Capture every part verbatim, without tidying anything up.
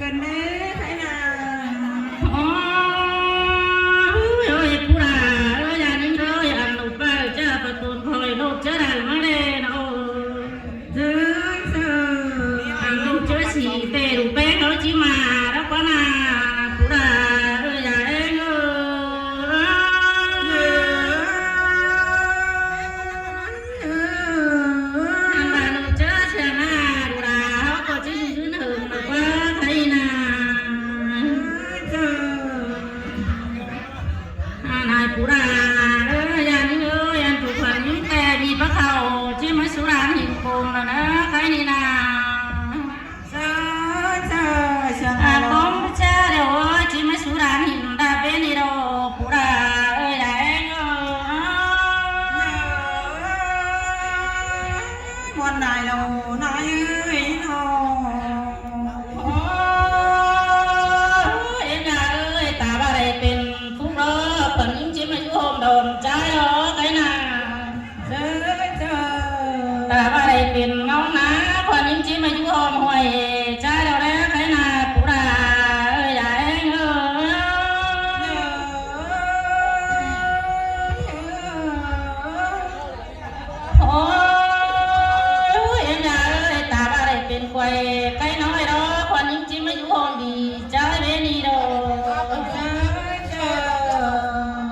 Cần đấy, phải là. Ôi, ôi, pú đà, ơi, đà nính ơi, ăn lục bơ, chớ có tốn khỏi lục chớ đà mơ đê nô. Dư, dư. Ăn lục chớ xỉ tê lục bé, ơi, chí mà, đó có nà, pú đà, ơi, đà ếng ơi. Ăn bà lục chớ xỉ nà, pú đà, có chí dư dư nụ, lục bơ, thấy nà. Nai pú đà, ơ, yan nính ơi, yan phủ khuôn nính tê, đi bác khẩu, chí mới sú đàn hình cùng là nó, cái đi nà. Sa, sa, sa. À, bóng chá đều ơi, chí mới sú đàn hình ta bên đi đâu, pú đà, ơi, đà ếng ơi. Muôn nai lô, nai ơi, nô. Ôi, ơi, ơi, ta bà đây pên phúc đó, khuôn nính chí mà dú hôm đồn trái đó, cái nà. Chớ, chớ. Ta bà đây pên ngóng ná, khuôn nính chí mà dú hôm hoài, trái đó đấy, cái nà, pú đà, ơi, đà ếng ơi. Ôi, ôi, em nhà ơi, ta bà đây pên quầy, cái nói đó, khuôn nính chí mà dú hôm đi, trái bên đi đâu.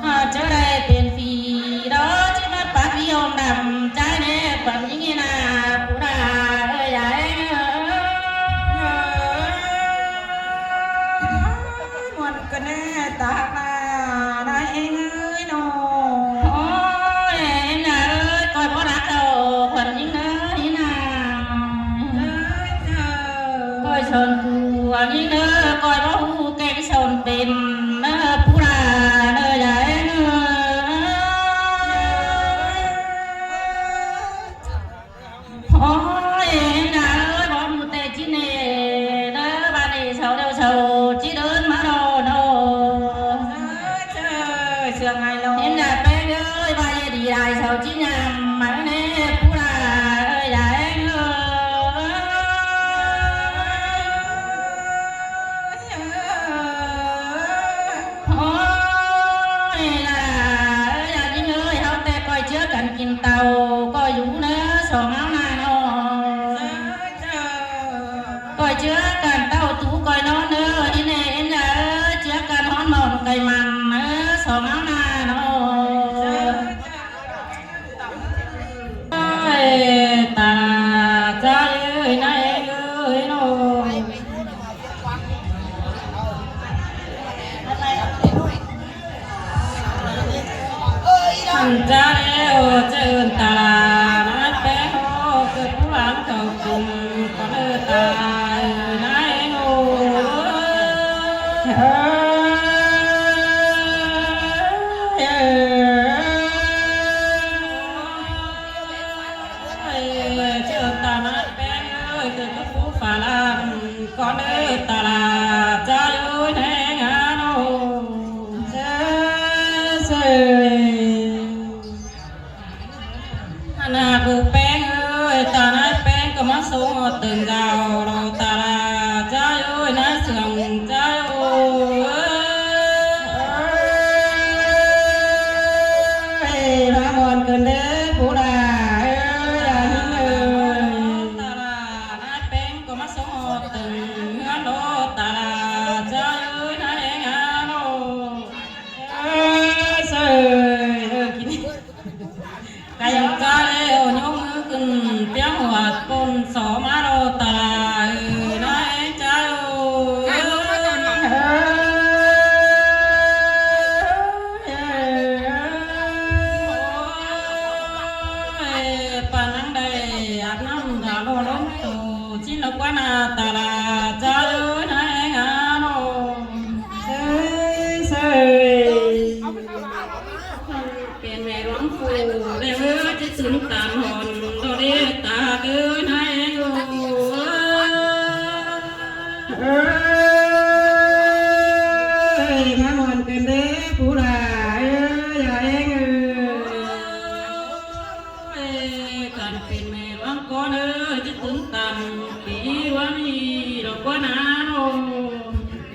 À, chớ đây pên phi đó, chí mà bác đi hôm đầm, trái nè, khuôn nính nà, pú đà, ơi, đà ếng ơi. Muôn kơ nê ta nà, nai ếng ơi nô. Ôi, em nhà ơi, coi bó đá cầu, khuôn nính ơi, nà. Ơi, chào. Coi sòn cù, khuôn nính ơi, coi bó hú keng sòn pên, nơ, pú đà, nơ, đà ếng ơi. Ôi, em nhà ơi, bón một tệ chín nè, đó, bà này sáu đầu sáu, chín đơn má đồ nô. Sương ai lô. Em nhà bé ơi, bà ấy đi lại sáu chín nhằm, mà nè, pú đà, ơi, đà ếng ơi. Ôi, là, ơi, là những ơi, háo tê coi trước cắn kín tàu, coi dú nớ, sổ ngáo nà nô. Coi trước cắn tàu tú coi nó nớ, đi nè, em là, ơi, trước cắn hón mòn cày mặn nớ, sổ ngáo nà nô. Ơi, ta, cha ơi, nai ơi, nô. Ăn cha ơi, ô, chớ ơn ta là, nai pé hô, kơ pú láng cầu cùng, con ơi ta, nai ơi, nô. Ơi, chớ ta nai pé ơi, kơ pú phá láng, con ơi ta là, cha ơi, nai ngá nô. Sơ, sơ. Hăn hạp bố peng ơi, ta nai peng ꞌcọ ꞌmá sống ꞌhọt tơn dao, lo ta là, cha ơi, nai sương, cha ơi. Ơi, ꞌmá ꞌmuôn cơn đế, pú đà ơi, đà ꞌhính ơi. Ta là, nai peng ꞌcọ ꞌmá sống ꞌhọt tơn ꞌhướn, lo ta là, cha ơi, nai ꞌhính ơi, lo. Ơ, sơi, ơ, kin. Cai ca lê ô nhông ꞌmứ kin piéng ꞌhuột ꞌpôn so ꞌmá lo ta là, ơ, nai ꞌhính cha ơi. Ơ, ơ, ơ, ơ, ơ, păn ꞌnăng đảy áp ꞌnặm đả lo ꞌlống tô. Chín lo ꞌquá nà ta là, cha ơi, nai ꞌhính ơi, lo. Sơi, sơi. Pên mẹ ꞌluống phủ, lê ơi, ꞌchí tứn tản hòn, lo đê ta ơi, nai ꞌhính ơi. Ơi, ꞌmá ꞌmuôn cơn đế, pú đà ơi, đà ꞌhính ơi. Ơi, cắn pên mẹ ꞌluống con ơi, ꞌchí tứn tản, pí ꞌluống đi, lo ꞌquá nà.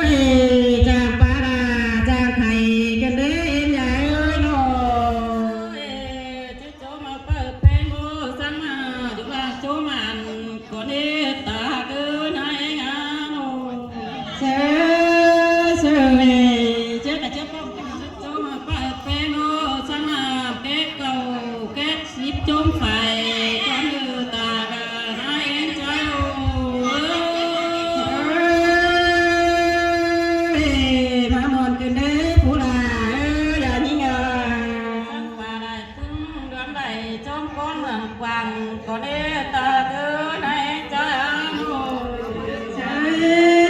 Ơi, chang pá đa, chang khay căn đé ên dạy ơi nô. Ê, chứ chốm ꞌmá pay ꞌpéng ꞌmô săng ꞌmá, dú ꞌva chốm ăn ꞌcốn ê ta cứ nái ngá nô. Sơ, sơ, ê, chứ cả chứ ꞌpéng, chốm ꞌmá pay ꞌpéng ꞌmô săng ꞌmá, kék cảu, kék síp chốm phải, ꞌcốn ư ta gá nái ên choi ꞌmô. Ê, ꞌmá muôn căn đé, phủ đa, ơ, dá ꞌnhính ơ. Săng ꞌva lai ꞌpứng đón đảy chốm ꞌcốn ꞌmướng Quảng, ꞌcốn ê ta cứ nái choi ꞌmô. Sơ,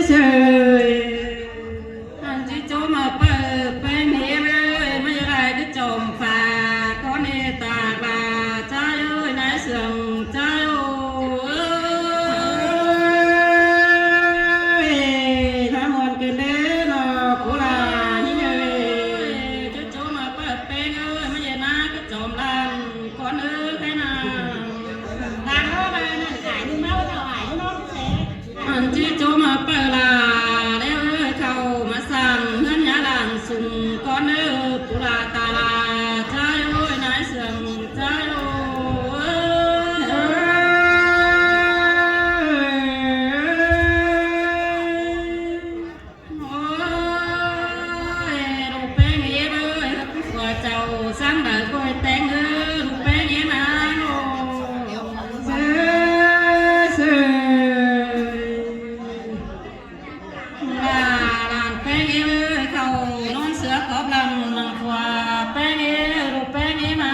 sơ. Ăn ꞌchí chốm ꞌmá pay ꞌpéng ꞌmê ơi, ꞌmá dá lai cứ chốm phả, ꞌcốn ê ta gá choi ơi, nái sương choi ꞌmô. Ơi, ꞌmá muôn căn đé nô, phủ đa ꞌnhính ơi. Ê, chứ chốm ꞌmá pay ꞌpéng ơi, ꞌmá dá lai cứ chốm lăn, ꞌcốn ư khay na. Lăn ꞌmá lai năn ải ꞌnị ꞌmá ꞌva ải ꞌnị ꞌnớ ꞌsớ. Ăn ꞌchí chốm ꞌmá pay đa, đé ơi, khảu ꞌmá săng ꞌhướn nhá lăng sung ꞌcốn ư, phủ đa ta gá choi ơi, nái sương choi ꞌmô. Ôi, ꞌlụk ꞌpéng êm ơi, ꞌcọ chảu săng đảy ꞌcoi ꞌtếng ư, ꞌlụk ꞌpéng êm ꞌmá nô. Sơ, sơ. Đa lăn ꞌpéng êm ơi, khảu ꞌnón ꞌsứa cóp lăm nẳng khua ꞌpéng êm, ꞌlụk ꞌpéng êm ꞌmá,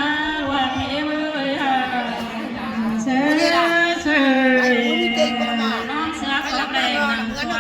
ꞌlụk ꞌpéng êm ơi hả. Sơ, sơ. ꞌNón ꞌsứa cóp lăm nẳng khua